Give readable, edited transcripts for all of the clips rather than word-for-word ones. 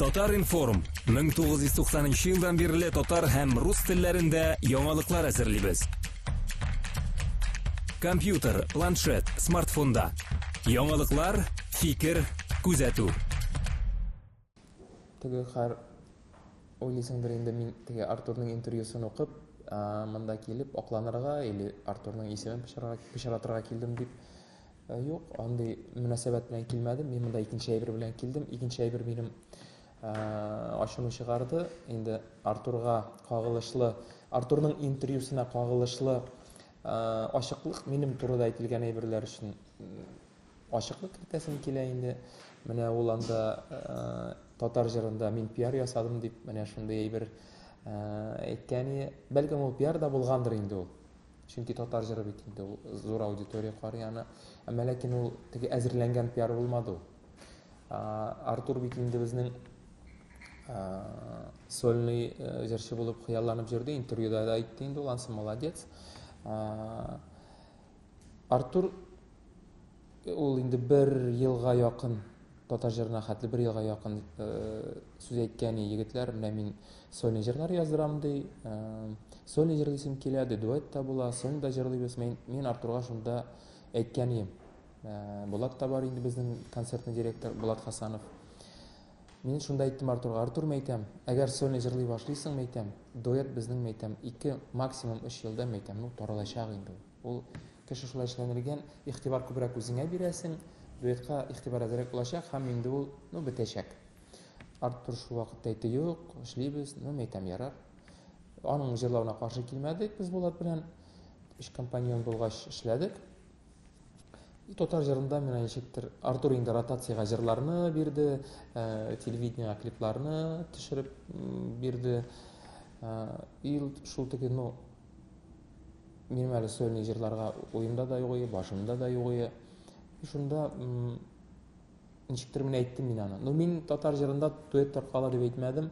Татар-информ 1990 елдан бирле татар һәм рус телләрендә яңалыклар әзерлибез. Компьютер, планшет, смартфонда. Яңалыклар, фикер, күзәтү. Теге хәр уйлыйсыңдыр инде мин теге Артурның интервьюсын укып, монда килеп акланырга или Артурның исемен пычратырга килдем дип. Юк, андый мөнәсәбәт белән килмәдем. Мин монда икенче әйбер белән килдем. Икенче әйбер минем ачуны чыгарды. Инде Артурга кагылышлы, Артурның интервьюсына кагылышлы ачыклык минем турыда әйтелгән әйберләр өчен ачыклык кертәсем килә инде. Менә ул анда татар җырында мин пиар ясадым дип, менә шундый әйбер әйткән. Бәлкем ул пиар да булгандыр инде ул. Чөнки татар җыры бит инде ул зур аудитория карый аны. Әмма ләкин ул теге әзерләнгән пиар булмады ул. Артур бит инде безнең сольный җырчы булып хыялланып йөрде, интервьюда да әйтте инде ул, ансы молодец. Артур ул инде бер елга якын татар җырына хәтле бер елга якын сүз әйткән егетләр, менә мин сольный җырлар яздырам ди, сольный җырлыйсым килә ди, дуэт та була, сольный да җырлыйбыз. Мин Артурга шунда әйткән идем. Булат та бар инде безнең концертный директор Булат Хасанов. Мин шунда әйттем Артурга, Артур, мәйтәм, әгәр сольный җырлый башлыйсың, мәйтәм, дуэт безнең, мәйтәм, 2, максимум 3 елда, мәйтәм, ну, таралачак инде ул. Ул кеше шулай эшләнелгән, игътибар күбрәк үзеңә бирәсең, дуэтка игътибар әзрәк булачак һәм инде ул, ну, бетәчәк. Артур шул вакытта әйтте, юк, эшлибез, ну, мәйтәм, ярар. Аның җырлавына каршы килмәдек без Булат белән. Өч компаньон булгач эшләдек. И татар җырында миңа ничектер Артур инде ротациягә җырларны бирде, телевидениега клипларны төшереп бирде. И шул теге, ну, минем әле сольный җырларга уемда да юк иде, башымда да юк иде. И шунда ничектер менә әйттем мин аны. Ну, мин татар җырында дуэт таркала дип әйтмәдем.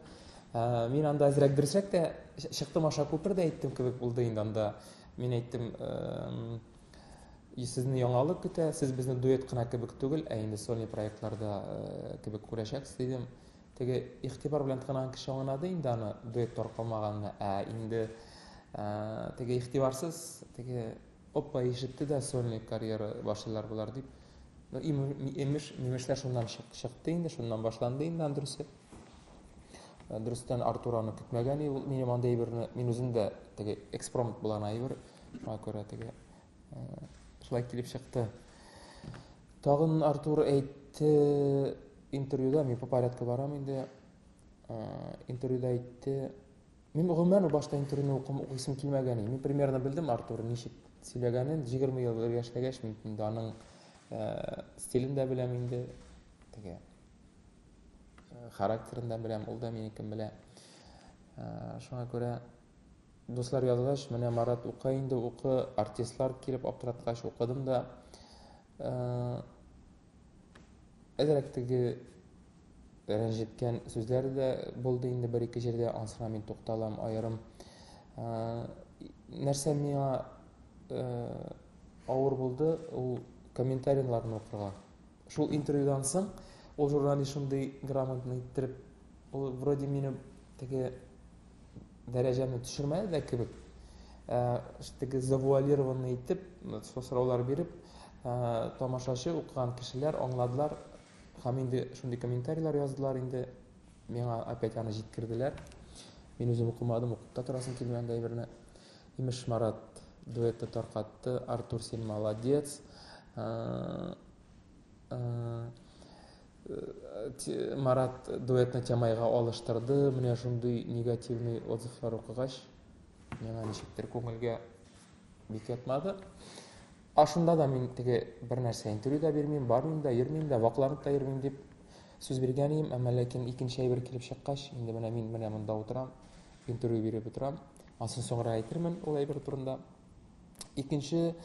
Мин анда әзрәк дөресрәк тә чыктым аша күпер дә әйттем кебек булды инде анда. Мин әйттем, сезне яңалык көтә, сез безне дуэт кына кебек түгел, ә инде сольный проектларда кебек күрәчәксез дидем. Теге игътибар белән тыңлаган кеше аңлады инде аны дуэт таркалмаганны, ә инде теге игътибарсыз, теге опа ишетте дә сольный карьера башлыйлар болар дип. Ну, имеш, мимешләр шуннан чыкты инде, шуннан башланды инде Андрюсе. Дөрестән Артур аны көтмәгән ул минем андый әйберне, мин үзем дә теге экспромт булган әйбер, шуңа күрә теге шулай килеп чыкты. Тагын Артур әйтте интервьюда, мин по порядку барам инде, интервьюда әйтте, мин гомумән башта интервьюны укыйсым килмәгән иде. Мин примерно белдем Артур ничек сөйләгәнен, 20 ел бергә эшләгәч, мин инде аның стилен дә беләм инде, теге характерын да беләм, ул да минекен белә. Шуңа күрә дуслар язгач, менә Марат укы инде, укы, артистлар килеп аптыраткач укыдым да. Әзрәк теге рәнҗеткән сүзләр дә булды инде бер-ике җирдә, ансына мин тукталам аерым. Нәрсә миңа авыр булды, ул комментарийларны укырга. Шул интервьюдан соң ул журналист шундый грамотный иттереп, ул вроде мине теге дәрәҗәмне төшермәде дә кебек, теге завуалированный итеп, сораулар биреп, тамашачы укыган кешеләр аңладылар һәм инде шундый комментарийлар яздылар инде, миңа опять аны җиткерделәр. Мин үзем укымадым, укып та торасым килми андый әйберне. Имеш, Марат дуэтны таркатты, Артур, син молодец. Марат дуэтны Тямайга алыштырды. Менә шундый негативный отзывлар укыгач, миңа ничектер күңелгә бик ятмады. А шунда да мин теге бер нәрсә интервью да бирмим, бармыйм да, йөрмим дә, вакланып та йөрмим дип сүз биргән идем, әмма ләкин икенче әйбер килеп чыккач, инде менә мин менә монда утырам, интервью биреп утырам. Ансын соңрак әйтермен ул әйбер турында. Икенче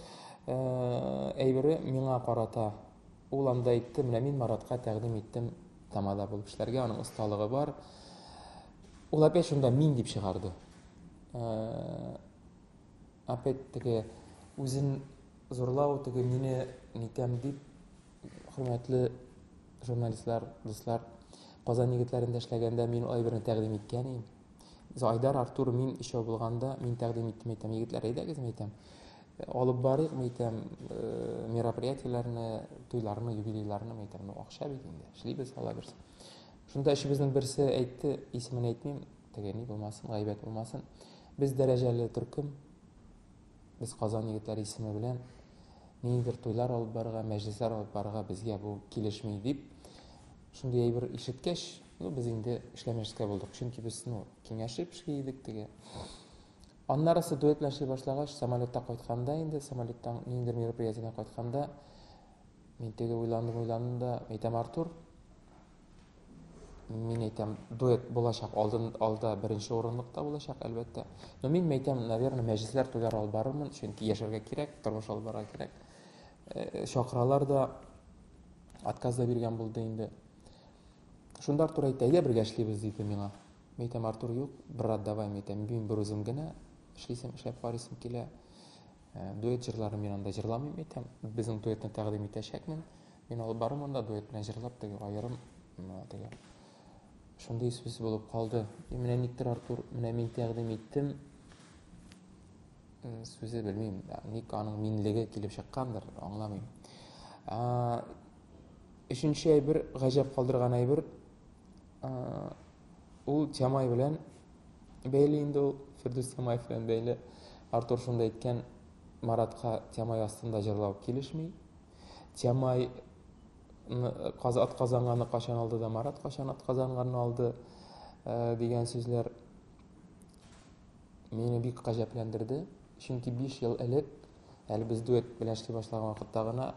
әйбере миңа карата. Ул анда әйтте, менә мин Маратка тәкъдим иттем тамада булып эшләргә, аның осталыгы бар. Ул опять шунда мин дип чыгарды. Опять теге үзен зурлау, теге мине нитәм дип, хөрмәтле журналистлар, дуслар, Казан егетләрендә эшләгәндә мин ул әйберне тәкъдим иткән идем. Без Айдар, Артур, мин өчәү булганда мин тәкъдим иттем, әйтәм, егетләр, әйдәгез, әйтәм, алып барыйк, әйтәм, мероприятиеләрне, туйларны, юбилейларны, әйтәм, ну акча бит инде, эшлибез, Алла бирсә. Шунда өчебезнең берсе әйтте, исемен әйтмим, теге ни булмасын, гайбәт булмасын. Без дәрәҗәле төркем, без Казан егетләре исеме белән ниндидер туйлар алып барырга, мәҗлесләр алып барырга безгә бу килешми дип, шундый әйбер ишеткәч, ну, без инде эшләмәскә булдык. Чөнки без, ну, киңәшеп эшли идек теге. Аннарысы дуэт белән эшли башлагач, самолетта кайтканда инде, самолеттан ниндидер мероприятиедән кайтканда, мин теге уйландым, уйландым да, әйтәм, Артур, мин әйтәм, дуэт булачак, алдын, алда беренче урынлыкта булачак, әлбәттә. Но мин әйтәм, наверное, мәҗлесләр, туйлар алып барырмын, чөнки яшәргә кирәк, тормыш алып барырга кирәк. Чакыралар да, отказ да биргән булды инде. Шунда Артур әйтте, әйдә бергә эшлибез, диде миңа. Мин әйтәм, Артур, юк, брат, давай, мин әйтәм, мин бер үзем генә эшлисем, эшләп карыйсым килә. Дуэт җырларын мин анда җырламыйм, әйтәм. Безнең дуэтны тәкъдим итәчәкмен. Мин алып барырмын да дуэт белән җырлап теге аерым теге шундый сүз булып калды. И менә никтер Артур, менә мин тәкъдим иттем сүзе белмим, ник аның минлеге килеп чыккандыр, аңламыйм. Өченче әйбер, гаҗәп калдырган әйбер, ул Тямай белән бәйле инде ул, Фирдүс Тямаев белән бәйле. Артур шунда әйткән, Маратка Тямай астында җырлау килешми. Тямай ат казанганы качан алды да Марат качан ат казанганны алды дигән сүзләр мине бик гаҗәпләндерде. Чөнки 5 ел элек, әле без дуэт белән эшли башлаган вакытта гына,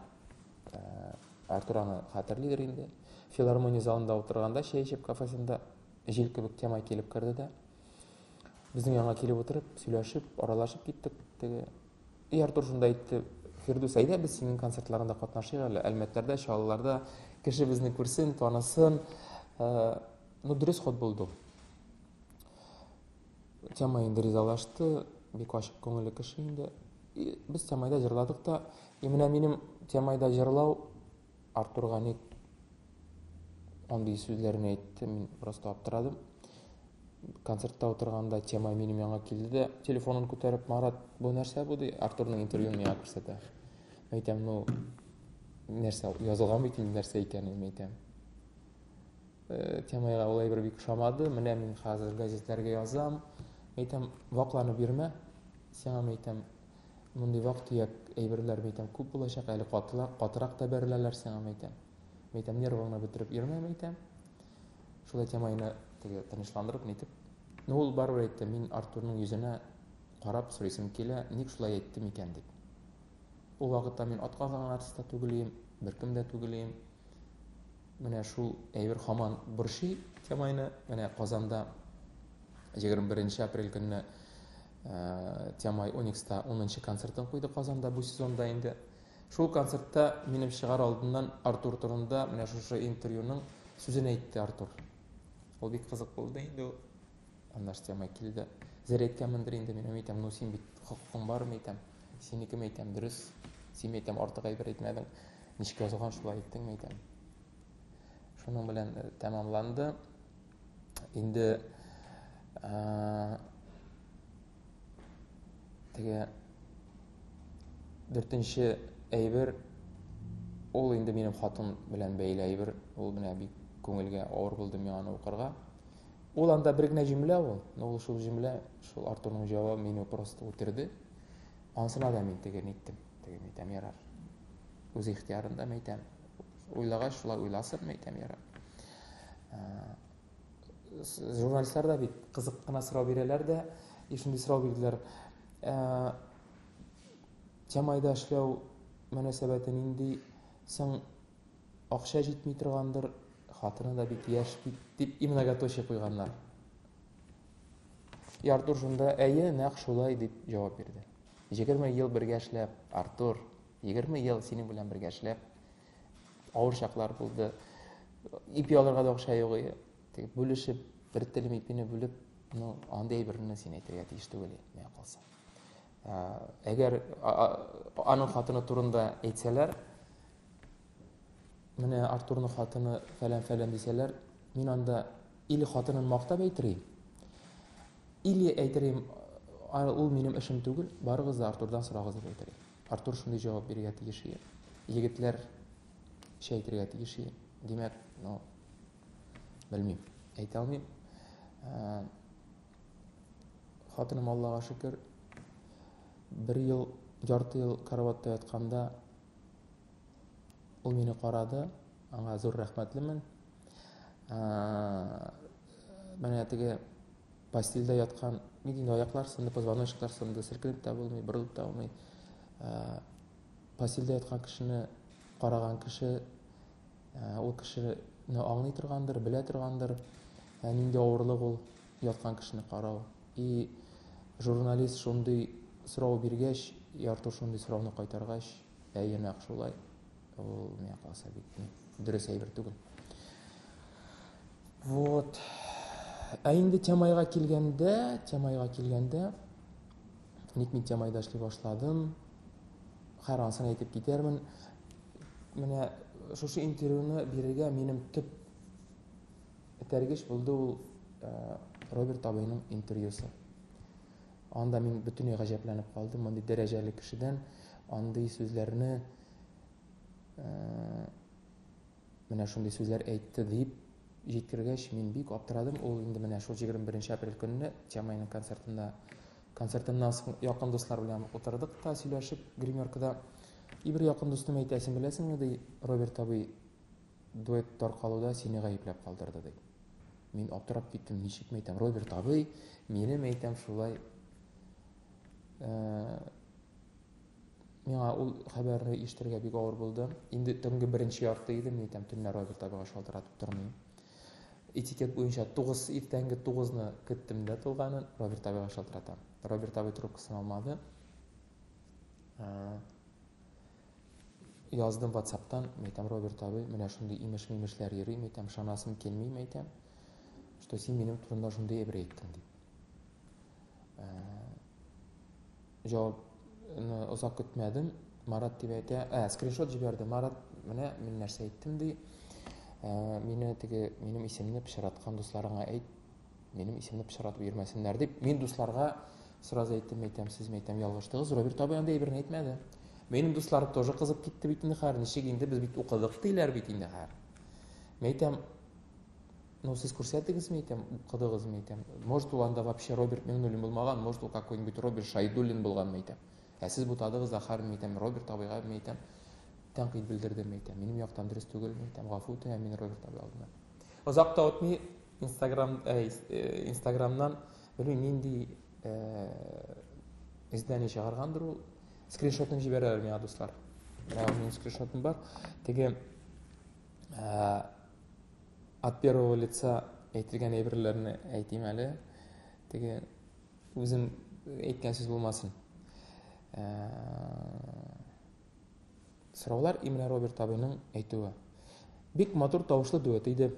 Артур аны хәтерлидер инде, филармония залында утырганда, чәй эчеп кафесында җил кебек Тямай килеп керде дә, безнең янга килеп утырып, сөйләшеп, аралашып киттек. Теге И Артур шунда әйтте, Фирдүс, әйдә без синең концертларыңда катнашыйк әле, Әлмәтләрдә, Чаллыларда, кеше безне күрсен, танысын. Ну, дөрес ход булды. Тямай инде ризалашты, бик ачык күңелле кеше инде. И без Тямайда җырладык та, и менә минем Тямайда җырлау Артурга ник андый сүзләрне әйтте, мин просто аптырадым. Концертта утырганда Тямай минем янга килде дә, телефонын күтәреп, Марат, бу нәрсә бу ди, Артурның интервьюын миңа күрсәтә. Мин әйтәм, ну, нәрсә, язылган бит инде нәрсә икәнен, мин әйтәм. Тямайга ул әйбер бик ошамады. Менә мин хәзер газетләргә язам. Әйтәм, вакланып йөрмә. Сиңа мин әйтәм, мондый вак-төяк әйберләр мин әйтәм, күп булачак, әле катылак, катырак та бәреләләр сиңа мин әйтәм. Мин әйтәм, нервыңны бетереп йөрмә, мин әйтәм. Шулай Тямайны теге тынычландырып, нитеп. Ну, ул барыбер әйтте, мин Артурның йөзенә карап сорыйсым килә, ник шулай әйтте микән дип. Ул вакытта мин атказанган артист та түгел идем, беркем дә түгел идем. Менә шул әйбер һаман борчый Тямайны. Менә Казанда 21 апрель көнне Тямай Оникста 10 концертын куйды Казанда бу сезонда инде. Шул концертта минем чыгар алдыннан Артур турында менә шушы интервьюның сүзен әйтте Артур. Ул бик кызык булды инде ул. Аннары Тямай килде. Зер әйткәнмендер инде мин әйтәм, ну син бит хокукың бар, мин әйтәм. Синеке мин әйтәм, дөрес. Син әйтәм, артык әйбер әйтмәдең. Ничек язылган, шулай әйттең, мин әйтәм. Шуның белән тәмамланды. Инде теге дүртенче әйбер ул инде минем хатын белән бәйле әйбер. Ул менә бик күңелгә авыр булды миңа аны укырга. Ул анда бер генә җөмлә ул, но ул шул җөмлә, шул Артурның җавабы мине просто үтерде. Анысына да мин теге ниттем, теге әйтәм, ярар. Үз ихтыярында әйтәм. Уйлагач, шулай уйласын, әйтәм, ярар. Журналистлар да бит кызык кына сорау бирәләр дә, и шундый сорау бирделәр. Тямайда эшләү мөнәсәбәте нинди? Соң Акча җитми торгандыр, хатыны да бик яшь бит, дип и многоточие куйганнар. И Артур шунда, әйе, нәкъ шулай, дип җавап бирде. 20 ел бергә эшләп, Артур, 20 ел синең белән бергә эшләп, авыр чаклар булды. Ипи алырга да акча юк иде. Теге бүлешеп, бер телем ипине бүлеп, ну, андый әйберне син әйтергә тиеш түгел, миңа калса. Әгәр аның хатыны турында әйтсәләр, Менә Артурның хатыны фәлән-фәлән дисәләр, Мин анда или хатынын мактап әйтерим, или әйтерим, ул минем эшем түгел, барыгыз да Артурдан сорагыз дип әйтерим. Артур шундый җавап бирергә тиеш иде. Егетләр чәй әйтергә тиеш иде. Димәк, ну, белмим, әйтә алмыйм. Э, хатыным Аллага шөкер, бер ел, ярты ел караватта ятканда ул мине карады, аңа зур рәхмәтлемен. Э, менә теге постельдә яткан, нинди аяклар сынды, позвоночниклар сынды, селкенеп тә булмый, борылып та булмый. Э, постельдә яткан кешене караган кеше э, ул кешене аңлый торгандыр, белә торгандыр, нинди авырлык ул яткан кешене карау. И журналист шундый сорау биргәч, ярты шундый сорауны кайтаргач, әйе, нәкъ шулай. Ул миңа калса бик дөрес әйбер түгел. Вот. Ә инде Тямайга килгәндә, Тямайга килгәндә, ник мин Тямайда эшли башладым? Хәер, анысын әйтеп китәрмен. Менә шушы интервьюны бирергә минем төп этәргеч булды ул э, Роберт абыйның интервьюсы. Анда мин бөтенләй гаҗәпләнеп калдым, мондый дәрәҗәле кешедән андый сүзләрне э, менә шундый сүзләр әйтте дип җиткергәч, мин бик аптырадым. Ул инде менә шул 21 апрель көнне Тямайның концертында концертыннан соң якын дуслар белән утырдык та сөйләшеп гримеркада. И бер якын дустым әйтә, син беләсеңме, ди, Роберт абый дуэт таркалуда сине гаепләп калдырды, ди. Мин аптырап киттем, ничек мәйтәм, Роберт абый, минем әйтәм шулай э, миңа ул хәбәрне ишетергә бик авыр булды. Инде төнге беренче ярты иде, мин әйтәм, төнлә Роберт абыйга шалтыратып тормыйм. Этикет буенча 9 иртәнге 9-ны көттем дә тулганын, Роберт абыйга шалтыратам. Роберт абый трубкасын алмады. Э, яздым WhatsApp'тан, мәйтәм, Роберт абый, менә шундый имеш-мимешләр йөри, мәйтәм, ышанасым килми, мәйтәм, что син минем турында шундый әйбер әйттең дип. Э, җавапны озак көтмәдем. Марат дип әйтә, ә, скриншот җибәрде. Марат, менә мин нәрсә әйттем ди. Э, мине теге минем исемне пычраткан дусларыңа әйт, минем исемне пычратып йөрмәсеннәр дип. Мин дусларга сразу әйттем, әйтәм, сез әйтәм, ялгыштыгыз. Роберт абый андый әйберне әйтмәде. Минем дусларым тоже кызып китте бит инде хәер. Ничек инде без бит укыдык диләр бит инде хәер. Мин әйтәм, ну сез күрсәтегез, мин әйтәм, укыдыгыз, мин әйтәм. Может, ул анда вообще Роберт Миңнуллин булмаган, может, ул какой-нибудь Роберт Шайдуллин булган, мин әйтәм. Ә сез бутадыгыз да хәер, мин әйтәм, Роберт абыйга, мин әйтәм, тәнкыйть белдердем, мин әйтәм. Минем яктан дөрес түгел, мин әйтәм, гафу үтенәм мин Роберт абый алдына. Озак та үтми, Инстаграм, э, Инстаграмнан белмим нинди э, издание чыгаргандыр ул. Скриншотын җибәрәләр миңа дуслар. Менә минем скриншотым бар. Теге э, от первого лица әйтелгән әйберләрне әйтим әле. Теге үзем әйткән сүз булмасын. Э, сораулар именно Роберт абыйның әйтүе. Бик матур тавышлы дуэт иде.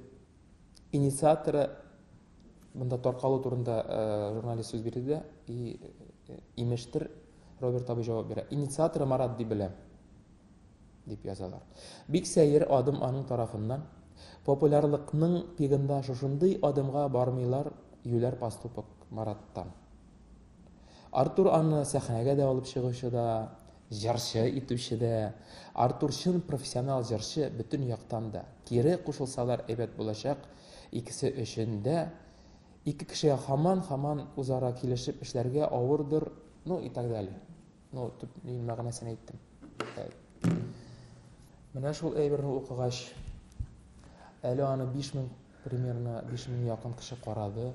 Инициаторы монда таркалу турында э, журналист сүз бирде дә, и э, имештер Роберт абый җавап бирә. Инициаторы Марат дип беләм дип язалар. Бик сәер адым аның тарафыннан. Популярлыкның пигында шушындый адымга бармыйлар, юләр поступок Мараттан. Артур аны сәхнәгә дә алып чыгучы да, җырчы итүче дә. Артур чын профессионал җырчы бөтен яктан да. Кире кушылсалар әйбәт булачак, икесе өчен дә. Ике кешегә һаман-һаман үзара килешеп эшләргә авырдыр, ну и так далее. Ну, төп мәгънәсен әйттем. Менә шул әйберне укыгач, әле аны 5000 примерно 5000 якын кеше карады.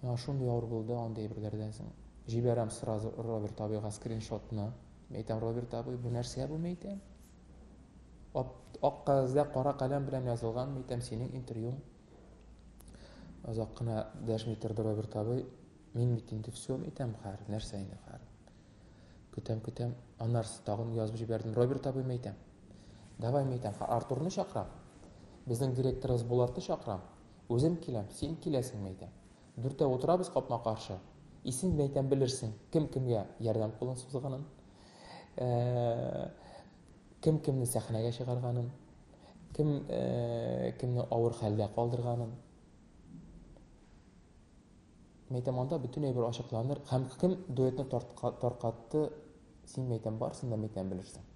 Миңа шундый авыр булды андый әйберләрдән соң. Җибәрәм сразу Роберт абыйга скриншотны. Әйтәм, Роберт абый, бу нәрсә бу, әйтәм. Ак кәгазьдә кара каләм белән язылган, әйтәм, синең интервьюң. Озак кына дәшми торды Роберт абый. Мин бит инде все, әйтәм, хәер, нәрсә инде хәер. Көтәм, көтәм. Аннары тагын язып җибәрдем. Роберт абый, әйтәм. Давай, әйтәм, Артурны чакырам. Безнең директорыбыз Булатны чакырам. Үзем киләм, син киләсең, әйтәм. Дүртәү утырабыз капма-каршы. И син, әйтәм, белерсең, кем кемгә ярдәм кулын сузганын, э, кем кемне сәхнәгә чыгарганын, Кем кемне авыр хәлдә калдырганын. Мәйтәм, анда бөтен әйбер ачыкланыр. Һәм кем дуэтны таркатты, син мәйтәм, барысын да мәйтәм белерсең.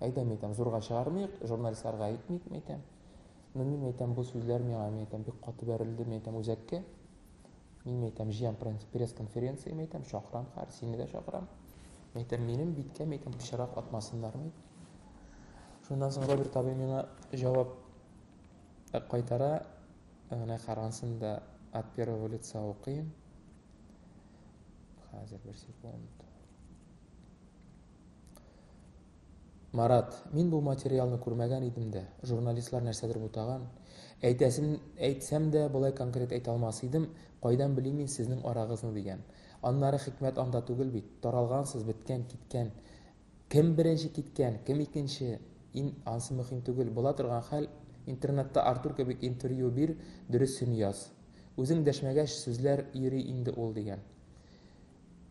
Әйдә, мәйтәм, зурга чыгармыйк, журналистларга әйтмик, мәйтәм. Но мин мәйтәм, бу сүзләр миңа, мәйтәм, бик каты бәрелде, мәйтәм, үзәккә. Мин мәйтәм, җыям пресс-конференция, мәйтәм, чакырам хәр, сине дә чакырам. Мәйтәм, минем биткә, мәйтәм, пычрак атмасыннар, мәйтәм. Шуннан соң Роберт абый миңа җавап кайтара, менә карансын да от первого лица укыйм. Хәзер бер секунд. Марат, мин бу материалны күрмәгән идем дә, журналистлар нәрсәдер бутаган. Әйтәсем, әйтсәм дә, болай конкрет әйтә алмас идем, кайдан белим мин сезнең арагызны дигән. Аннары хикмәт анда түгел бит, таралгансыз, беткән, киткән. Кем беренче киткән, кем икенче, ин, ансы мөһим түгел. Була торган хәл, интернетта Артур кебек интервью бир, дөресен яз. Үзең дәшмәгәч, сүзләр йөри инде ул дигән.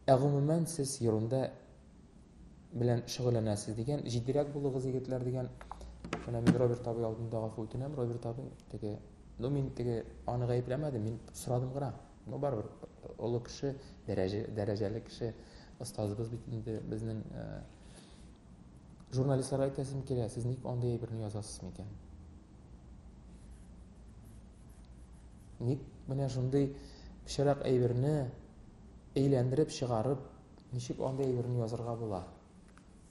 Ә гомумән, сез ерунда белән шөгыльләнәсез дигән, җитдирәк булыгыз, егетләр дигән. Менә мин Роберт абый алдында гафу үтенәм, Роберт абый, теге, ну мин теге аны гаепләмәдем, мин сорадым гына. Ну барыбер олы кеше, дәрәҗә, дәрәҗәле кеше, остазыбыз бит инде безнең э, журналистларга әйтәсем килә, сез ник андый әйберне язасыз микән? Ник менә шундый пычрак әйберне әйләндереп чыгарып, ничек андый әйберне язарга була?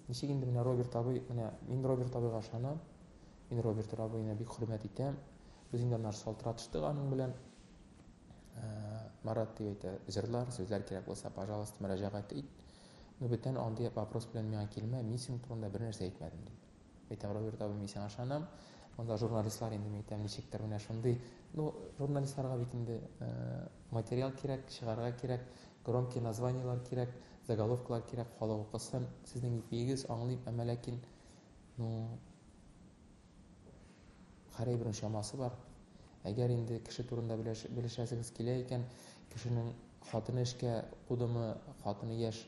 Ничек инде менә Роберт абый, менә мин Роберт абыйга ышанам. Мин Роберт абыйны бик хөрмәт итәм. Без инде аннары шалтыратыштык аның белән. Э, Марат дип әйтә, җырлар, сүзләр кирәк булса, пожалуйста, мөрәҗәгать ит. Но бүтән андый вопрос белән миңа килмә, мин синең турында бер нәрсә әйтмәдем, диде. Әйтәм, Роберт абый, мин сиңа ышанам. Монда журналистлар инде, мин әйтәм, ничектер менә шундый, ну, журналистларга бит инде э, материал кирәк, чыгарга кирәк, громкие названиелар кирәк, заголовкалар кирәк, халык укысын. Сезнең ипиегез, аңлыйм, әмма ләкин, ну, һәр әйбернең чамасы бар. Әгәр инде кеше турында белешәсегез килә икән, кешенең хатыны эшкә кудымы, хатыны яшь,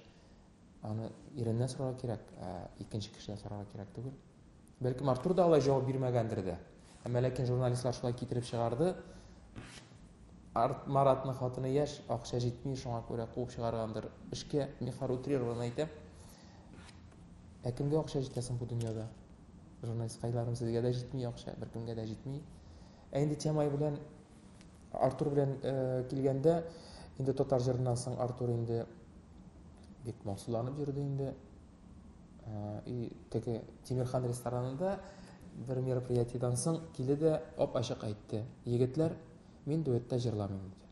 аны иреннән сорарга кирәк, ә икенче кешедән сорарга кирәк түгел. Бәлкем Артур да алай җавап бирмәгәндер дә. Әмма ләкин журналистлар шулай китереп чыгарды. Арт, Маратның хатыны яшь, акча җитми, шуңа күрә куып чыгаргандыр. Эшкә Михар утрированно әйтәм. Ә кемгә акча җитә соң бу дөньяда? Журналисткайларым, сезгә дә җитми акча, беркемгә дә җитми. Ә инде Тямай белән Артур белән э, килгәндә, инде татар җырыннан соң Артур инде бик моңсуланып йөрде инде. Э, и теге Тимирхан ресторанында бер мероприятиедән соң килде дә ап-ачык әйтте. Егетләр, мин дуэтта җырламыйм диде.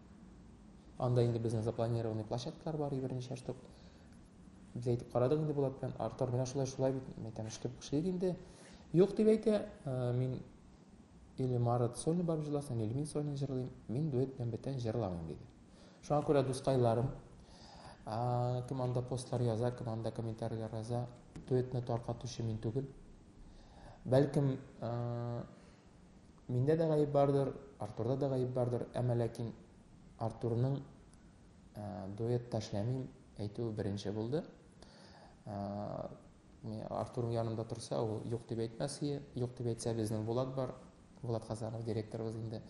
Анда инде безнең запланированный площадкалар бар, берничә штук. Без әйтеп карадык инде Булат белән, Артур менә шулай шулай бит, әйтәм, эшләп эшлик инде. Юк дип әйтә, э, мин или Марат сольный барып җырласын, или мин сольный җырлыйм. Мин дуэт белән бүтән җырламыйм диде. Шуңа күрә дускайларым, кем анда постлар яза, кем анда комментарийлар яза, дуэтны таркатучы мин түгел. Бәлкем, миндә дә гаеп бардыр, Артурда да гаеп бардыр, әмма ләкин Артурның дуэтта эшләмим әйтүе беренче булды. Артурның янында торса, ул юк дип әйтмәс ие. Юк дип әйтсә, безнең Булат бар. Булат Хазанов директорыбыз инде.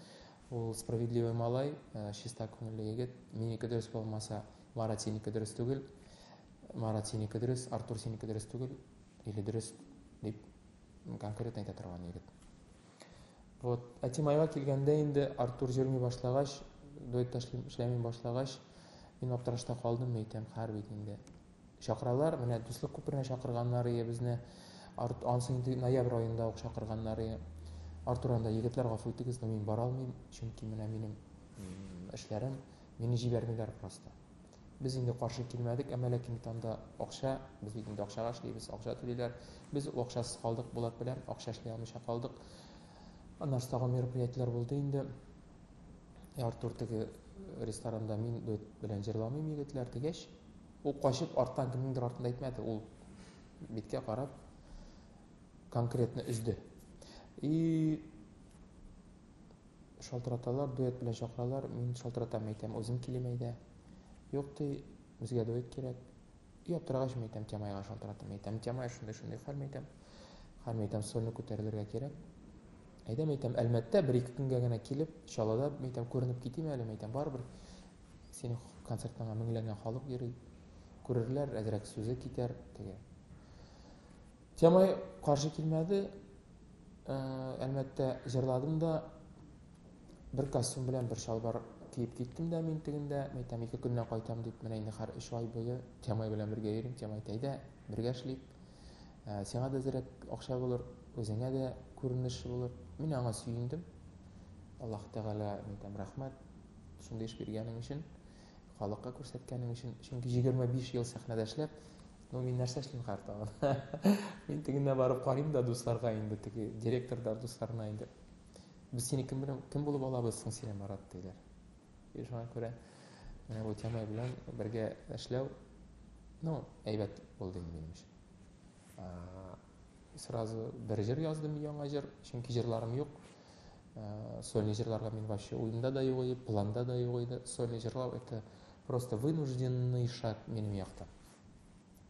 Ул справедливый малай, чиста күңелле егет. Минеке дөрес булмаса, Марат синеке дөрес түгел. Марат синеке дөрес, Артур синеке дөрес түгел. Или дөрес дип конкретно әйтә торган егет. Вот, ә Тимайга килгәндә инде Артур җырмый башлагач, дуэтта эшләми башлагач, мин аптырашта калдым, әйтәм, хәр бит инде. Чакыралар, менә Дуслык күперенә чакырганнар ие безне. Арт, ансы инде ноябрь аенда ук чакырганнар ие. Артур анда, егетләр, гафу итегез, но мин бара алмыйм, чөнки менә минем эшләрем, мине җибәрмиләр просто. Без инде каршы килмәдек, әмма ләкин бит анда акча, без бит инде акчага эшлибез, акча түлиләр. Без ул акчасыз калдык Булат белән, акча эшли алмыйча калдык. Аннары тагын мероприятиеләр булды инде. Артур теге ресторанда мин дуэт белән җырламыйм, егетләр, дигәч, ул качып арттан кемнеңдер артында әйтмәде, ул биткә карап конкретно өзде. И шалтыраталар, дуэт белән чакыралар, мин шалтыратам, әйтәм, үзем килим әйдә. Юк ди, безгә дуэт кирәк. И аптырагач, мин әйтәм, Тямайга шалтыраттым, әйтәм, Тямай, шундый-шундый хәл, әйтәм. Хәл, әйтәм, сольно күтәрелергә кирәк. Әйдә, мәйтәм, Әлмәттә бер-ике көнгә генә килеп, Чаллыда, мәйтәм, күренеп китим әле, мәйтәм, барыбер синең концертыңа меңләгән халык йөри. Күрерләр, әзрәк сүзе китәр, теге. Тямай каршы килмәде. Әлмәттә җырладым да, бер костюм белән бер чалбар киеп киттем дә мин тегендә, мәйтәм, ике көннән кайтам дип, менә инде хәр өч ай буе Тямай белән бергә йөрим. Тямай әйтә, әйдә, бергә эшлик. Сиңа да әзрәк акча булыр, үзеңә дә күренеш булыр. Мин аңа сөендем. Аллаһ Тәгалә, әйтәм, рәхмәт, шундый эш биргәнең өчен, халыкка күрсәткәнең өчен. Чөнки 25 ел сәхнәдә эшләп, ну мин нәрсә эшлим хәзер тагын? Мин тегендә барып карыйм да дусларга инде, теге директор да дусларына инде. Без сине кем белән кем булып алабыз соң сине, Марат, диләр. И шуңа күрә менә бу тема белән бергә эшләү, ну, әйбәт булды инде минем өчен. Сразу бер җыр яздым, яңа җыр, чөнки җырларым юк. Сольный җырларга мин вообще уемда да юк иде, планда да юк иде. Сольный җырлау это просто вынужденный шаг минем яктан.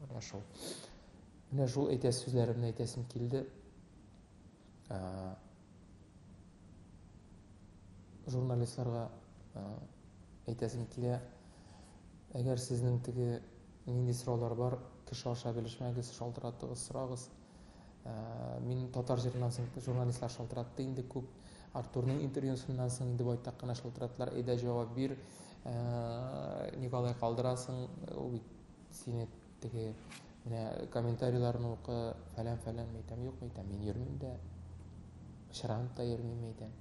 Менә шул. Менә шул әйтәсе сүзләремне әйтәсем килде. Журналистларга әйтәсем килә, әгәр сезнең теге нинди сораулар бар, кеше аша белешмәгез, шалтыратыгыз, сорагыз. Мин татар җырыннан соң журналистлар шалтыратты инде күп. Артурның интервьюсыннан соң инде байтак кына шалтыраттылар, әйдә җавап бир, ник алай калдырасың, ул бит сине теге менә комментарийларын укы, фәлән-фәлән, мәйтәм, юк, мәйтәм, мин йөрмим дә, пычранып та йөрмим, мәйтәм.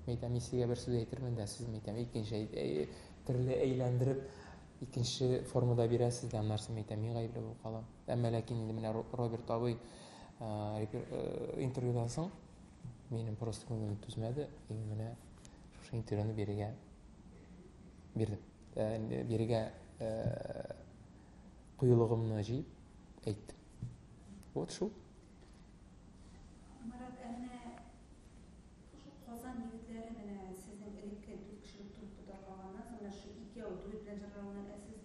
Мәйтәм, мин сезгә бер сүз әйтермен дә, сез, мәйтәм, икенче төрле әйләндереп, икенче формада бирәсез дә, аннары мәйтәм, мин гаепле булып калам. Әмма ләкин инде менә Роберт абый интервьюдан соң минем просто күңелем түзмәде, и менә шушы интервьюны бирергә бирдем. Бирергә кыюлыгымны җыеп әйттем. Вот шул. Марат, ә менә шул Казан егетләре менә сезнең элекке дүрт кешелек труппа таркалганнан соң, менә шул икәү дуэт белән җырлаганнар, ә сез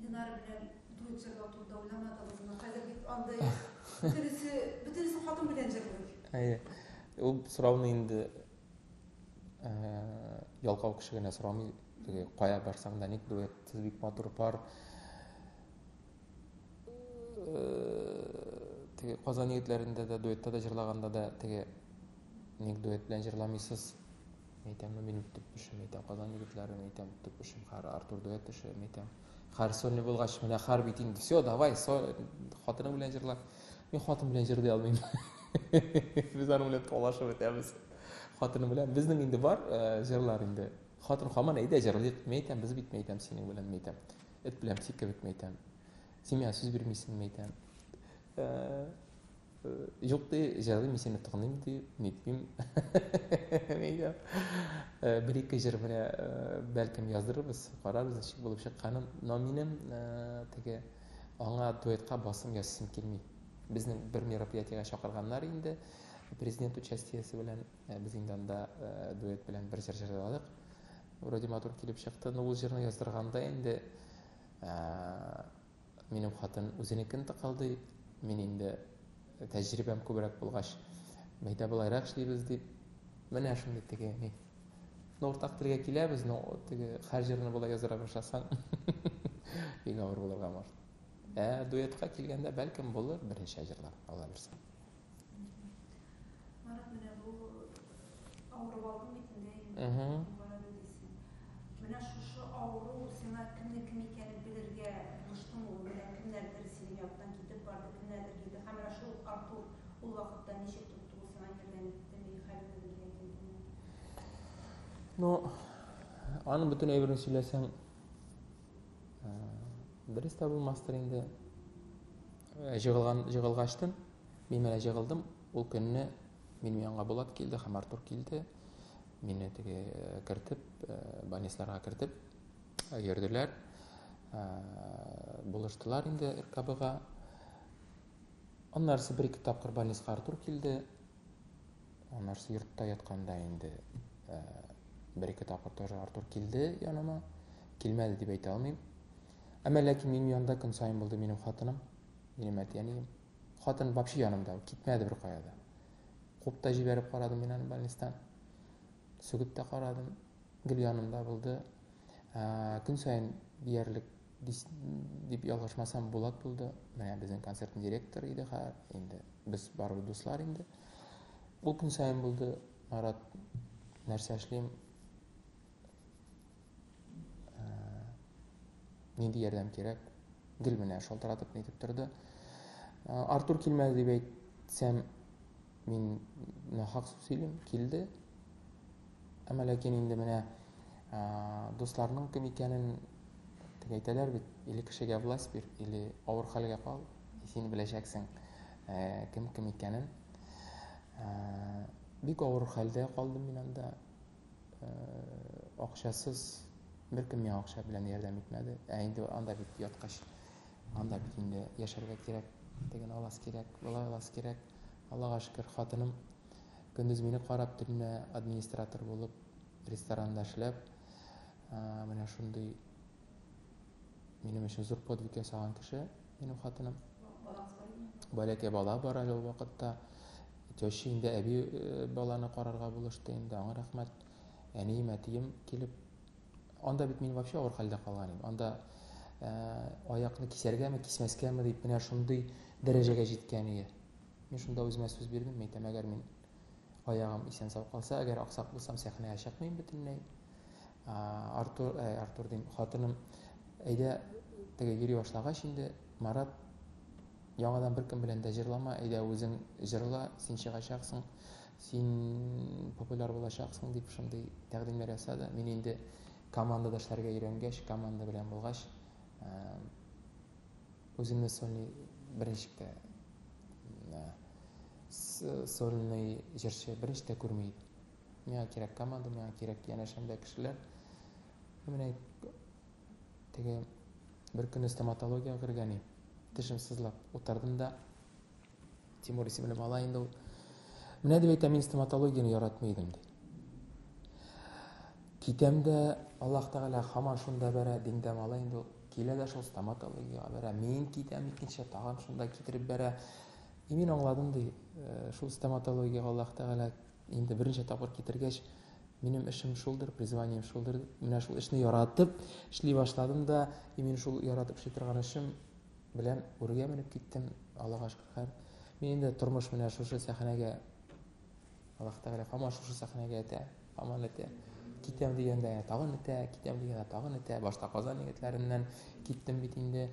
Ленара белән дуэт җырлау турында уйламадыгызмы? Хәзер бит андый бөтенесе, бөтенесе хатын белән җырлый. Әйе. Ул сорауны инде ялкау кеше генә сорамый. Теге кая барсаң да ник дуэт, сез бик матур пар. Теге Казан егетләрендә дә дуэтта да җырлаганда да теге ник дуэт белән җырламыйсыз? Әйтәм, ну минем төп эшем, әйтәм, Казан егетләре, әйтәм, төп эшем хәр Артур дуэт эше, әйтәм. Хәр сольный булгач, менә хәр бит инде, все, давай, со, хатының белән җырла. Мин хатын белән җырлый алмыйм. Без аның белән талашып бетәбез. Хатыным белән безнең инде бар җырлар инде. Хатын һаман әйдә җырлыйк, мин әйтәм, без бит, мин әйтәм, синең белән, мин әйтәм. Эт белән пси кебек, мин әйтәм. Син миңа сүз бирмисең, мин әйтәм. Юк ди, җырлыйм, мин сине тыңлыйм ди, нитмим. Мин әйтәм. Бер-ике җыр менә бәлкем яздырырбыз, карарбыз ничек булып чыкканын. Но минем теге аңа дуэтка басым ясыйсым килми. Безнең бер мероприятиегә чакырганнар инде, президент участиесе белән. Без инде анда дуэт белән бер җыр җырладык. Вроде матур килеп чыкты, но ул җырны яздырганда инде минем хатын үзенекен тыкылдый, мин инде тәҗрибәм күбрәк булгач, әйдә болайрак эшлибез дип, менә шундый теге ни. Ну, уртак телгә киләбез, но теге һәр җырны болай яздыра башласаң, бик авыр булырга может. Ә дуэтка килгәндә, бәлкем булыр берничә җырлар, Алла бирсә. Марат, менә бу авырып алдың бит инде, инвалид дисең. Менә шушы авыру сиңа кемнең кем икәнен белергә булыштымы ул? Менә кемнәрдер синең яктан китеп барды, кемнәрдер килде. Һәм менә шул Артур ул вакытта ничек тотты, ул сиңа ярдәм иттеме, хәлеңне белергә килдеме? Ну, аның бөтен әйберен сөйләсәң, дөрес тә булмастыр инде. Җыгылган, җыгылгачтын, мин менә җыгылдым, ул көнне минем янга Булат килде һәм Артур килде. Мине теге кертеп, больницаларга кертеп йөрделәр. Булыштылар инде РКБга. Аннарысы бер-ике тапкыр больницага Артур килде. Аннарысы йортта ятканда инде бер-ике тапкыр тоже Артур килде яныма. Килмәде дип әйтә алмыйм. Әмма ләкин минем янда көн саен булды минем хатыным, минем әти-әнием. Хатын вообще янымда, китмәде бер кая да. Куып та җибәреп карадым мин аны больництан. Сүгеп тә карадым. Гел янымда булды. Көн саен диярлек дип ялгышмасам, Булат булды. Менә безнең концертның директоры иде хәзер. Инде без барыбер дуслар инде. Ул көн саен булды. Марат, нәрсә эшлим? Нинди ярдәм кирәк? Гел менә шалтыратып нитеп торды. Артур килмәде дип әйтсәм, мин нахак сүз сөйлим, килде. Әмма ләкин инде менә дусларның кем икәнен теге әйтәләр бит, или кешегә власть бир, или авыр хәлгә кал, син беләчәксең кем кем икәнен. Бик авыр хәлдә калдым мин анда. Акчасыз беркем миңа акча белән ярдәм итмәде. Ә инде анда бит яткач, анда бит инде яшәргә кирәк, теген аласы кирәк, болай аласы кирәк. Аллага шөкер, хатыным көндез мине карап, төнлә администратор булып, ресторанда эшләп, менә шундый минем өчен зур подвиг ясаган кеше, минем хатыным. Бәләкәй бала бар әле ул вакытта. Теща инде әби э, баланы карарга булышты инде, аңа рәхмәт. Әнием, әтием килеп, анда бит мин вообще авыр хәлдә калган идем. Анда э, аякны кисәргәме, кисмәскәме дип менә шундый дәрәҗәгә җиткән иде. Мин шунда үземә сүз бирдем, әйтәм, әгәр мин аягым исән сау калса, әгәр аксак булсам, сәхнәгә чыкмыйм бөтенләй. Артур, ә, Артур дим, хатыным әйдә теге йөри башлагач инде, Марат, яңадан беркем белән дә җырлама, әйдә үзең җырла, син чыгачаксың, син популяр булачаксың дип шундый тәкъдимнәр ясады. Мин инде командада эшләргә өйрәнгәч, команда белән булгач, үземне сольный берничек тә сольный җырчы берничек тә күрми идем. Миңа кирәк команда, миңа кирәк янәшәмдә кешеләр. Менә теге бер көнне стоматологиягә кергән идем. Тешем сызлап утырдым да, Тимур исемле малай инде ул. Менә дип әйтәм, мин стоматологияне яратмый идем ди. Китәм дә, Аллаһ Тәгалә һаман шунда бәрә, диндә малай инде ул. Килә дә шул стоматологиягә бәрә. Мин китәм икенче, тагын шунда китереп бәрә. И мин аңладым ди, э, шул стоматологиягә Аллаһ Тәгалә инде берничә тапкыр китергәч, минем эшем шулдыр, призванием шулдыр. Менә шул эшне яратып эшли башладым да, и мин шул яратып эшли торган эшем белән үргә менеп киттем, Аллага шөкер. Хәер, мин инде тормыш менә шушы сәхнәгә Аллаһ Тәгалә һаман шушы сәхнәгә этә, һаман этә. Китәм дигәндә тагын этә, китәм дигәндә тагын этә. Башта Казан егетләреннән киттем бит инде.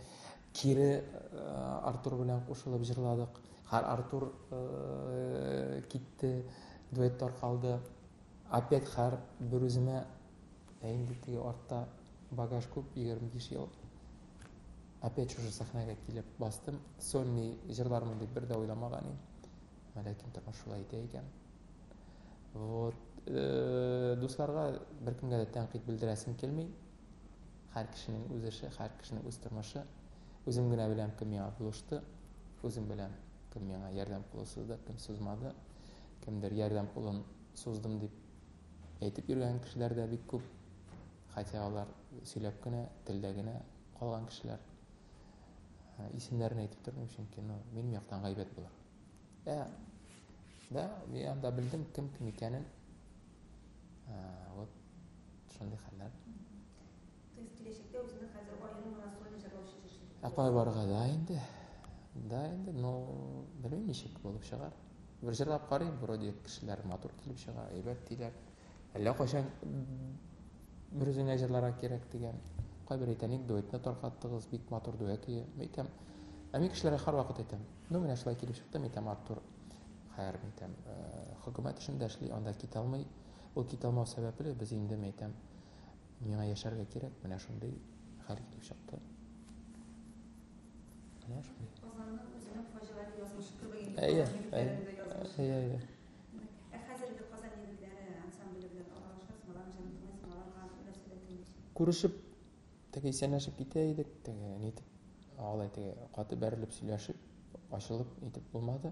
Кире э, Артур белән кушылып җырладык. Хәр Артур э, китте, дуэт таркалды. Опять хәр бер үземә, ә инде теге артта багаж күп, 25 ел. Опять шушы сәхнәгә килеп бастым. Сольный җырлармын дип бер дә уйламаган идем. Ләкин тормыш шулай итә икән. Вот. Э, дусларга беркемгә дә тәнкыйть белдерәсем килми. Һәр кешенең үз эше, һәр кешенең үз тормышы. Үзем генә беләм, кем миңа булышты. Үзем беләм, кем миңа ярдәм кулы сузды, кем сузмады. Кемдер ярдәм кулын суздым дип әйтеп йөргән кешеләр дә бик күп. Хотя алар сөйләп кенә, телдә генә калган кешеләр. Э, исемнәрен әйтеп тормыйм, чөнки ну, минем яктан гайбәт булыр. Ә, да, мин анда белдем кем кем икәнен. Ә, вот шундый хәлләр. То есть киләчәктә үзеңне хәзер аерым гына сольный җырлаучы җырчы Ә кая барырга да инде. Да инде, ну, белмим ничек булып чыгар. Бер җырлап карыйм, вроде кешеләр матур килеп чыга, әйбәт диләр. Әллә кайчан бер үзеңә җырларга кирәк дигән. Кайбер әйтә, ник дуэтны таркаттыгыз, бик матур дуэт ие. Мин әйтәм, ә мин кешеләргә һәрвакыт әйтәм, ну менә шулай килеп чыкты, мин әйтәм, Артур, хәер, мин әйтәм, э, хөкүмәт эшендә эшли, анда китә алмый. Ул китә алмау сәбәпле, без инде, мин әйтәм, миңа яшәргә кирәк, менә шундый хәл килеп чыкты. Менә шундый. Казанның үзенең фаҗигале язмышы кебек инде. Әйе, әйе, әйе, әйе. Ә хәзерге Казан егетләре ансамбле белән аралашасыңмы, аларның җырын тыңлыйсыңмы, аларга мөнәсәбәтең ничек? Күрешеп, теге исәнләшеп китә идек, теге нитеп, алай теге каты бәрелеп сөйләшеп, ачылып нитеп булмады.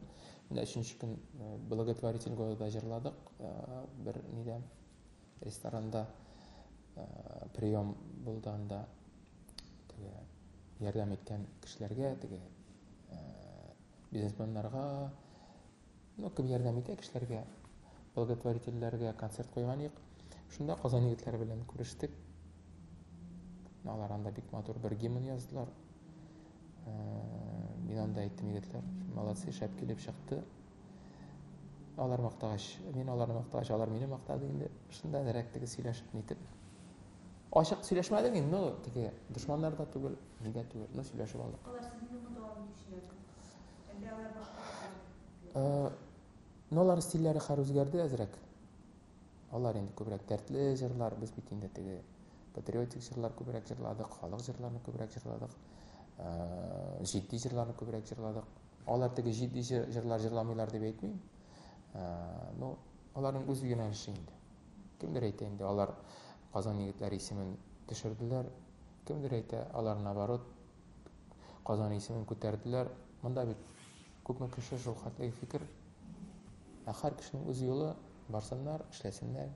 Менә өченче көн э, благотворитель года җырладык, э, бер нидә ресторанда э, прием булды анда. Теге ярдәм иткән кешеләргә, теге бизнесменнарга. Ну, кем ярдәм итә кешеләргә, благотворительләргә концерт куйган идек. Шунда Казан егетләре белән күрештек. Алар анда бик матур бер гимн яздылар. Мин анда әйттем, егетләр, молодцы, шәп килеп чыкты. Алар мактагач, мин аларны мактагач, алар мине мактады инде. Шунда әзрәк теге сөйләшеп нитеп. Ачык сөйләшмәдек инде, но теге дошманнар да түгел, ни дә түгел, но сөйләшеп алдык. Алар сезнең юлны дәвам итүчеләр. Әллә алар башка Но алар стильләре хәр үзгәрде әзрәк. Алар инде күбрәк дәртле җырлар, без бит инде теге патриотик җырлар күбрәк җырладык, халык җырларны күбрәк җырладык, җитди җырларны күбрәк җырладык. Алар теге җитди җырлар җырламыйлар дип әйтмим. Ну, аларның үз юнәлеше инде. Кемдер әйтә инде, алар Казан егетләре исемен төшерделәр. Кемдер әйтә, алар наоборот Казан исемен күтәрделәр. Монда бит күпме кеше шул хәтле фикер. Ә һәр кешенең үз юлы, барсыннар, эшләсеннәр.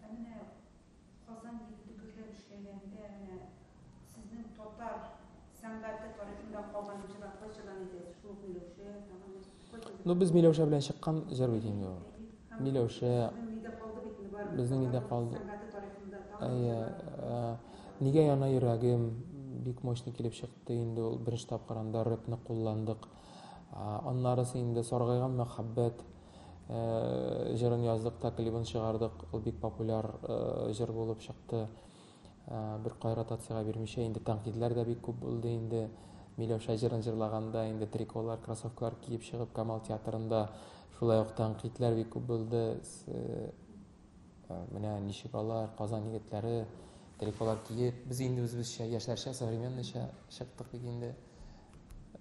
Ә менә Казан егете гөрләп эшләгәндә, менә сезнең татар сәнгате тарихында калган җырлар кайчадан иде? Шул ук Миләүшә, тагын кайсы? Ну, без Миләүшә белән чыккан җыр бит инде ул. Миләүшә. Безнең нидә калды бит инде барыбер. Безнең нидә калды. Сәнгате тарихында тагын. Әйе. Нигә яна йөрәгем бик мощный килеп чыкты инде ул беренче тапкыр анда рэпны кулландык. Аннарысы инде Саргайган мәхәббәт җырын яздык та клибын чыгардык. Ул бик популяр җыр булып чыкты. Бер кай ротациягә бирмичә инде тәнкыйтьләр дә бик күп булды инде. Миләүшә җырын җырлаганда инде триколар, кроссовкалар киеп чыгып Камал театрында шулай ук тәнкыйтьләр бик күп булды. Менә ничек алар, Казан егетләре, триколар киеп, без инде үзебезчә, яшьләрчә, современныйча чыктык бит инде.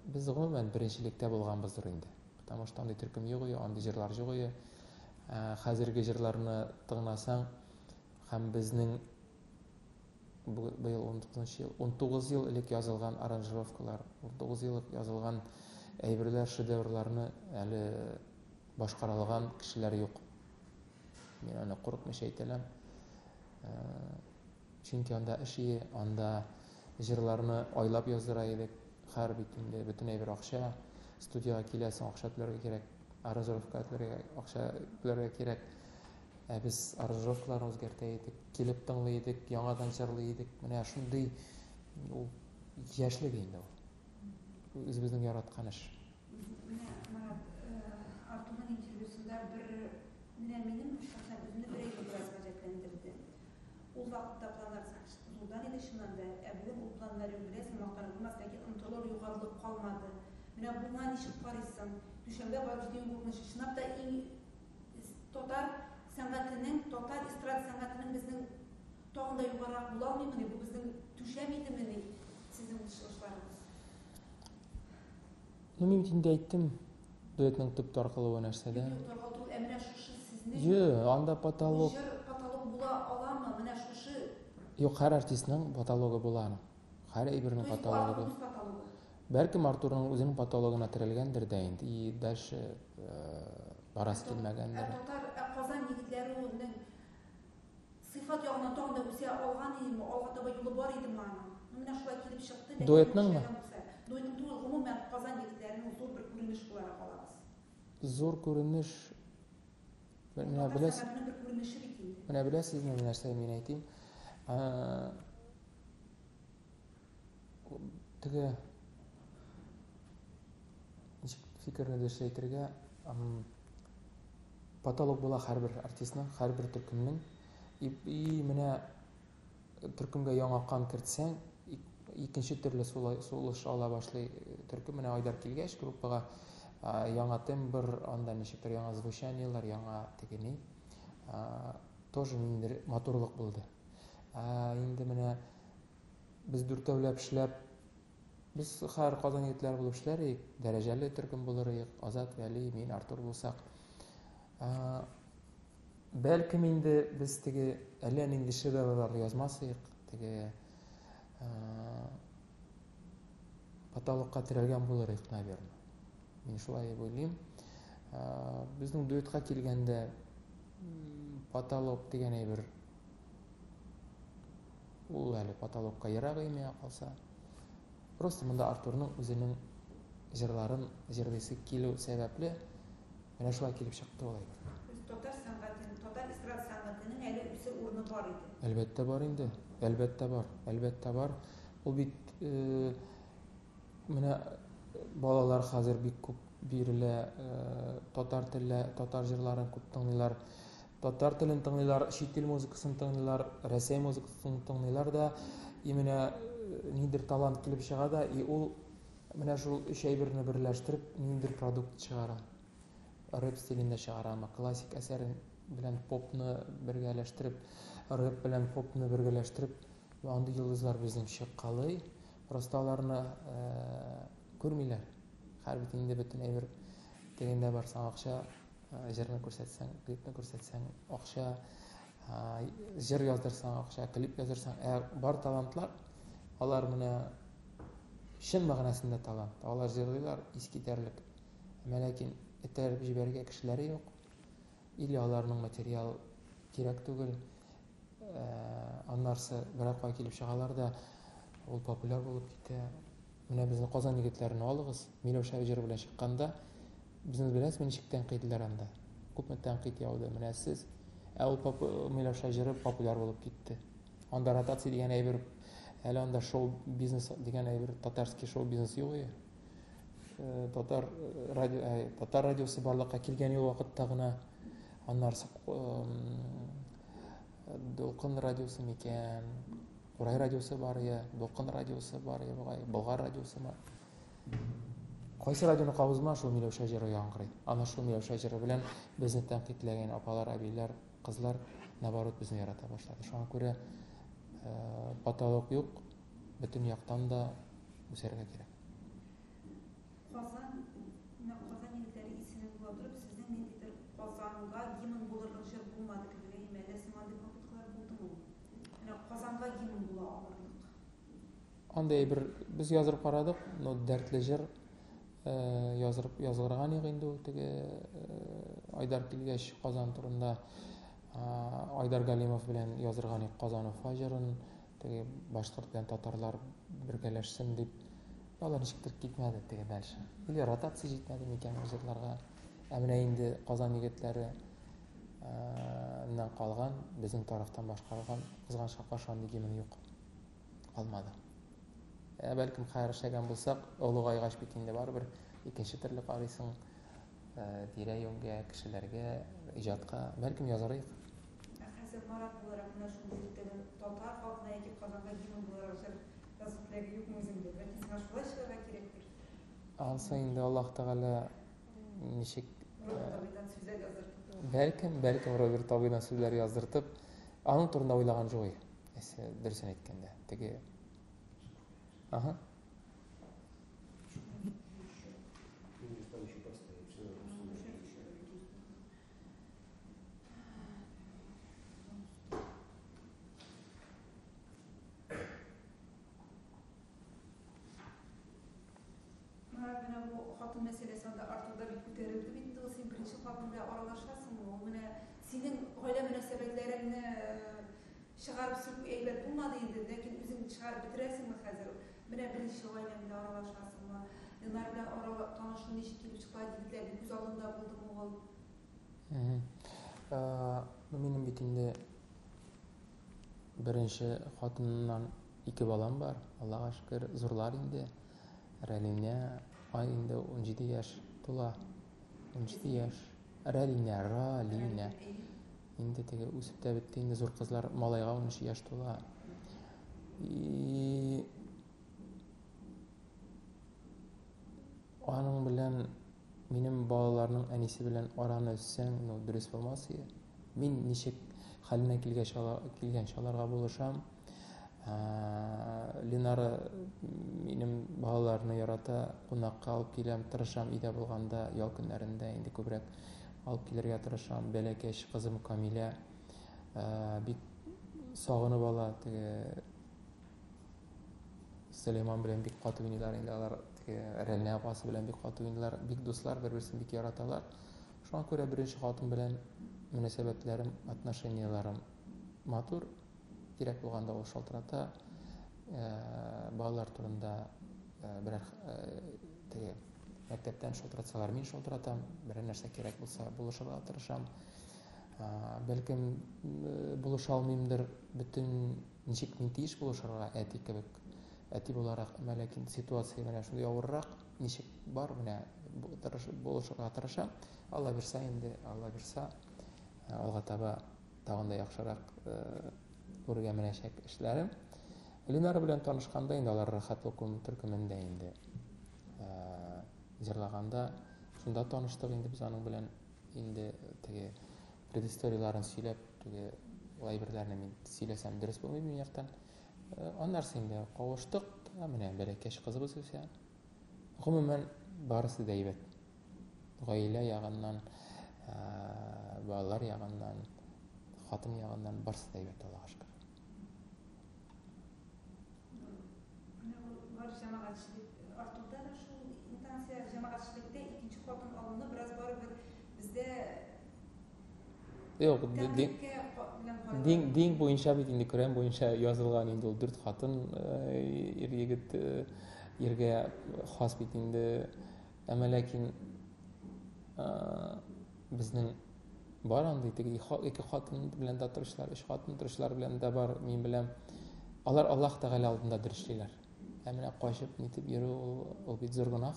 Без гомумән беренчелектә булганбыздыр инде. Потому что андый төркем юк иде, андый җырлар юк иде. Хәзерге җырларны тыңласаң, һәм безнең быел 19 ел, 19 ел элек язылган аранжировкалар, 19 ел элек язылган әйберләр, шедеврларны әле башкара алган кешеләр юк. Мин аны курыкмыйча әйтә алам. Чөнки анда эш ие, анда җырларны айлап яздыра идек. Хәр бит инде бөтен әйбер акча. Студиягә киләсең, акча түләргә кирәк. Аранжировка түләргә, акча түләргә кирәк. Ә без аранжировкаларны үзгәртә идек, килеп тыңлый идек, яңадан җырлый идек. Менә шундый ул яшьлек инде ул. Үзебезнең яраткан эш. Менә Марат, Артурның интервьюсында бер менә минем шәхсән үземне бер әйбер бераз гаҗәпләндерде. Ул вакытта планнар зурдан иде чыннан да, ә бүген ул планнар юк, беләсең, мактанып булмас, ләкин омтылыр югарылык калмады. Менә моңа ничек карыйсың? Түшәмгә барып җитүең куркыныч. Чынлап та иң татар сәнгатенең, татар эстрада сәнгатенең безнең тагын да югарырак була алмыймыни? Бу безнең түшәм идемени сезнең ул чыгышларыгыз? Ну, мин бит инде әйттем, дуэтның төп таркалуы нәрсәдә. Юк, таркалу түгел, ә менә шушы сезнең Юк, анда потолок. Җыр потолок була аламы? Менә шушы. Юк, һәр артистның потологы була аның. Һәр әйбернең потологы була. Бәлкем Артурның үзенең потологына терәлгәндер дә инде. И дальше барасы килмәгәндер. Ә татар, ә Казан егетләре ул сыйфат ягыннан тагын да үсә алган идеме? Алга таба юлы бар идеме аның? Ну, менә шулай килеп чыкты. Дуэтныңмы? Дуэтның түгел, гомумән Казан егетләренең зур бер күренеш буларак алабыз. Зур күренеш. Менә беләсез, бер күренеше бит инде. Менә беләсезме, нәрсә мин әйтим? Теге ничек фикерне дөрес әйтергә, потолок була һәрбер артистның, һәрбер төркемнең. И менә төркемгә яңа кан кертсәң, икенче төрле сулыш ала башлый төркем. Менә Айдар килгәч группага, яңа тембр, анда ничектер яңа звучаниелар, яңа теге ни, тоже ниндидер матурлык булды. Инде менә без дүртәүләп эшләп, без һәр Казан егетләре булып эшләр идек, дәрәҗәле төркем булыр идек, Азат, Вәли, мин, Артур булсак. Бәлкем инде без теге әллә нинди шедеврлар язмас идек, теге потолокка терәлгән булыр идек, наверное. Мин шулай дип уйлыйм. Безнең дуэтка килгәндә потолок дигән әйбер ул әле потолокка ерак миңа калса. Просто монда Артурның үзенең җырларын җырлыйсы килү сәбәпле Менә шулай килеп чыкты ул әйбер. Татар сәнгатен, татар эстрада сәнгатенең әле үсер урыны бар иде. Әлбәттә бар инде. Әлбәттә бар. Әлбәттә бар. Ул бит э, менә балалар хәзер бик күп бирелә, э, татар телле, татар җырларын күп тыңлыйлар. Татар телен тыңлыйлар, чит ил музыкасын тыңлыйлар, Рәсәй музыкасын тыңлыйлар да, и менә э, ниндидер талант килеп чыга да, и ул менә шул өч әйберне берләштереп, ниндидер продукт чыгара. Рэп стилендә чыгарамы, классик әсәрен белән попны бергәләштереп, рэп белән попны бергәләштереп, андый йолдызлар безнең чыккалый. Просто аларны э, күрмиләр. Хәр бит инде бөтен әйбер тегендә барсаң акча, э, җырны күрсәтсәң, клипны күрсәтсәң акча, э, җыр яздырсаң акча, клип яздырсаң, ә бар талантлар, алар менә чын мәгънәсендә талант. Алар җырлыйлар искитәрлек. Әмма ләкин этәреп җибәрергә кешеләре юк. Или аларның материал кирәк түгел. Э, аннарсы берәр кая килеп чыгалар да, ул популяр булып китә. Менә безнең Казан егетләрен алыгыз. Миләүшә җыры белән чыкканда, безне беләсезме, ничек тәнкыйтьләр анда? Күпме тәнкыйть яуды. Менә сез, ә ул Миләүшә җыры популяр булып китте. Анда ротация дигән әйбер, әле анда шоу-бизнес дигән әйбер, татарский шоу-бизнес юк иде. Э, татар э, радио, э, татар радиосы барлыкка килгән ул вакытта гына, аннары Дулкын радиосы микән, Курай радиосы бар я, Дулкын радиосы бар я, бугай, Болгар радиосы бар. Кайсы радионы кабызма, шул Миләүшә җыры яңгырый. Ана шул Миләүшә җыры белән безне тәнкыйтьләгән апалар, әбиләр, кызлар, наоборот, безне ярата башлады. Шуңа күрә потолок юк, бөтен яктан да үсәргә кирәк. Казан, менә Казан егетләре исеме була торып, сезнең ниндидер Казанга гимн булырлык җыр булмады кебек, әйеме? Әллә соң андый попыткалар булдымы ул? Менә Казанга гимн була алырлык. Андый әйбер без яздырып карадык, но дәртле җыр э, яздырып язгырган юк инде ул теге э, Айдар килгәч Казан турында Айдар Галимов белән яздырган юк Казан Уфа җырын, теге башкорт белән татарлар бергәләшсен дип. Алар ничектер китмәде теге дальше. Или ротация җитмәде микән ул җырларга. Ә менә инде Казан егетләре ннан калган, безнең тарафтан башкарылган, кызганычка каршы андый гимн юк. Калмады. Ә бәлкем хәер эшләгән булсак, олыгайгач бит инде барыбер икенче төрле карыйсың тирә-юньгә, кешеләргә, иҗатка. Бәлкем язар идек. Ә хәзер Марат буларак менә шундый теге татар халкына яки Казанга гимн буларак җыр язу теләге юкмы үзеңдә? Бәлки сиңа шулай чыгарга кирәктер? Ансы инде Аллаһ Тәгалә ничек Роберт абыйдан сүзләр яздыртып. Бәлкем, бәлкем Роберт абыйдан сүзләр яздыртып, аның турында уйлаган юк иде. Дөресен әйткәндә, теге Ага. Марат, менә бу хатын мәсьәләсе анда Артурда бик күтәрелде бит инде ул. Син беренче хатын белән аралашасыңмы? Ул менә синең гаилә мөнәсәбәтләреңне чыгарып сүгү әйбәт булмады инде, ләкин үзең чыгарып бетерәсеңме хәзер? Менә беренче гаиләң белән аралашасыңмы? Ленар белән арала танышу ничек килеп чыкты? Егетләрнең күз алдында булдымы ул? Минем бит инде беренче хатыннан ике балам бар. Аллага шөкер, зурлар инде. Рәлинә, ай инде 17 яшь тула. 17 яшь. Рәлинә, Ралинә. Инде теге үсеп тә бетте инде зур кызлар, малайга 13 яшь тула. И аның белән минем балаларның әнисе белән араны өзсәң, ну, дөрес булмас иде. Мин ничек хәленнән килгәч килгәнчә аларга булышам. Ленара минем балаларны ярата, кунакка алып киләм, тырышам өйдә булганда, ял көннәрендә инде күбрәк алып килергә тырышам. Бәләкәч кызым Камилә бик сагынып ала, теге Сөләйман белән бик каты уйныйлар инде алар, теге Рәлнә апасы белән бик каты уйныйлар, бик дуслар, бер-берсен бик яраталар. Шуңа күрә беренче хатын белән мөнәсәбәтләрем, отношенияләрем матур. Кирәк булганда ул шалтырата, балалар турында берәр теге Мәктәптән шалтыратсалар, мин шалтыратам. Берәр нәрсә кирәк булса, булышырга тырышам. Бәлкем, булыша алмыймдыр бөтен ничек мин тиеш булышырга әти кебек. Әти буларак, әмма ләкин ситуация менә шундый авыррак, ничек бар, менә тырышып булышырга тырышам. Алла бирсә инде, Алла бирсә, алга таба тагын да яхшырак үргә менәчәк эшләрем. Ленара белән танышканда инде алар Рәхәт лукум төркемендә инде җырлаганда шунда таныштык инде без аның белән. Инде теге предысторияләрен сөйләп, теге ул әйберләрне мин сөйләсәм дөрес булмый минем яктан. Аннары инде кавыштык та, менә бәләкәч кызыбыз үсә. Гомумән, барысы да әйбәт. Гаилә ягыннан, балалар ягыннан, хатын ягыннан барысы да әйбәт, Аллага шөкер. Менә ул бар җәмәгатьчелек Артурда да шул интенция җәмәгатьчелектә икенче хатын алуны бераз барыбер бездә Юк, дин, дин буенча бит инде Коръән буенча язылган инде ул дүрт хатын ир егет иргә хас бит инде. Әмма ләкин безнең бар андый теге ике хатын белән дә торучылар, өч хатын торучылар белән дә бар, мин беләм. Алар Аллаһ Тәгалә алдында дөреслиләр. Ә менә качып нитеп йөрү ул, ул бит зур гөнаһ.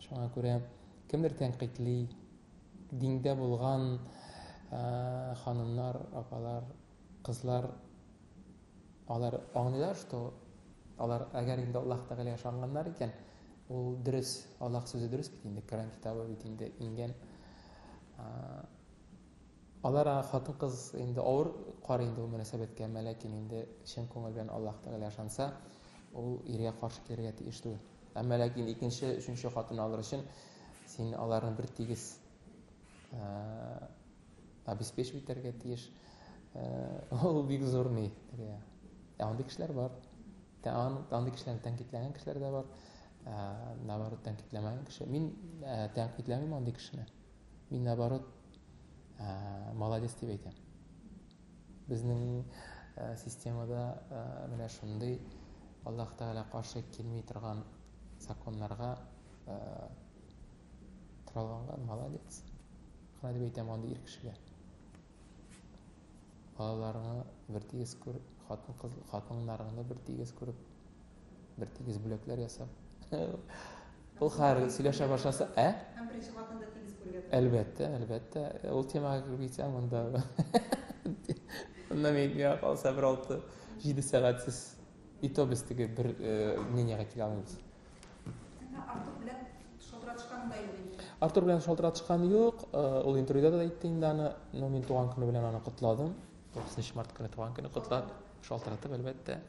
Шуңа күрә кемдер тәнкыйтьли, диндә булган ханымнар, апалар, кызлар алар аңлыйлар, что алар әгәр инде Аллаһ Тәгаләгә ышанганнар икән, ул дөрес, Аллаһ сүзе дөрес бит инде, Коръән китабы бит инде иңгән. Алар хатын-кыз инде авыр карый инде ул мөнәсәбәткә, әмма ләкин инде чын күңел белән Аллаһ Тәгаләгә ышанса, ул иргә каршы килергә тиеш түгел. Әмма ләкин икенче, өченче хатын алыр өчен син аларны бер тигез обеспечивать итәргә тиеш. Ул бик зур ни. Ә андый кешеләр бар. Андый кешеләрне тәнкыйтьләгән кешеләр дә бар. Наоборот, тәнкыйтьләмәгән кеше. Мин тәнкыйтьләмим андый кешене. Мин наоборот, молодец дип әйтәм. Безнең системада менә шундый Аллаһ Тәгалә каршы килми торган законнарга тора алганга молодец. Гына дип әйтәм андый ир кешегә. Балаларыңны бер тигез күр, хатын кыз хатыннарыңны бер тигез күреп, бер тигез бүләкләр ясап. Ул хәзер сөйләшә башласа, ә? Һәм беренче хатын да тигез күрергә. Әлбәттә, әлбәттә. Ул темага кереп китсәң, монда монда мин миңа калса бер 6-7 сәгатьсез. И то без теге бер мнениега килә алмыйбыз. Артур белән шалтыратышканың да юк инде. Артур белән шалтыратышкан юк. Ул интервьюда да әйтте инде аны. Но мин туган көне белән аны котладым. 9 март көне туган көне котлап, шалтыратып, әлбәттә.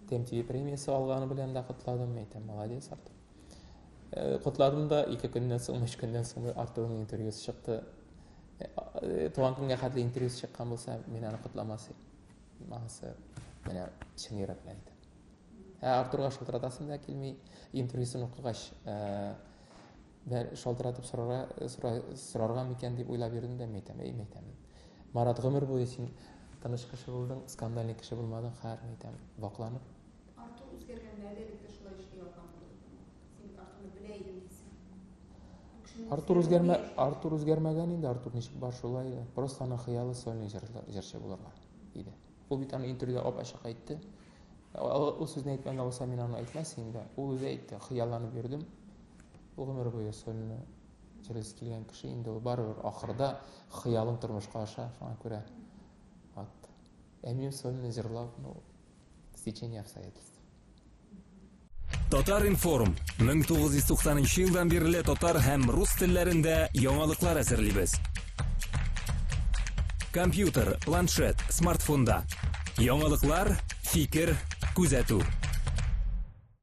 ТМТВ премиясе алганы белән дә котладым. Әйтәм, молодец, Артур. Котладым да, ике көннән соң, өч көннән соң Артурның интервьюсы чыкты. Туган көнгә хәтле интервьюсы чыккан булса, мин аны котламас идем. Анысы менә чын йөрәк белән әйтәм. Ә Артурга шалтыратасым да килми. Интервьюсын укыгач, бер шалтыратып сорарга, сорарга микән дип уйлап йөрдем дә, әйтәм, әй, әйтәм. Марат, гомер буе син тыныч кеше булдың, скандальный кеше булмадың, хәер, әйтәм, вакланып. Артур үзгәргәнме, әллә элек тә шулай эшли алган булдымы? Син бит Артурны белә идем дисең. Бу кешенең Артур үзгәрүе үзгәрмә, ни өчен? Артур үзгәрмәгән инде, Артур ничек бар шулай. Просто аның хыялы сольный җырчы булырга иде. Ул бит аны интервьюда ап-ачык әйтте. Ул сүзне әйтмәгән булса, мин аны әйтмәс идем дә. Ул үзе әйтте, хыялланып йөрдем. Ул гомер буе сольный җырлыйсы килгән кеше инде ул барыбер ахырда хыялың тормышка аша, шуңа күрә. Вот. Ә минем сольный җырлау, ну, стечение обстоятельств. Татар-информ 1990 елдан бирле татар һәм рус телләрендә яңалыклар әзерлибез. Компьютер, планшет, смартфонда. Яңалыклар, фикер, күзәтү.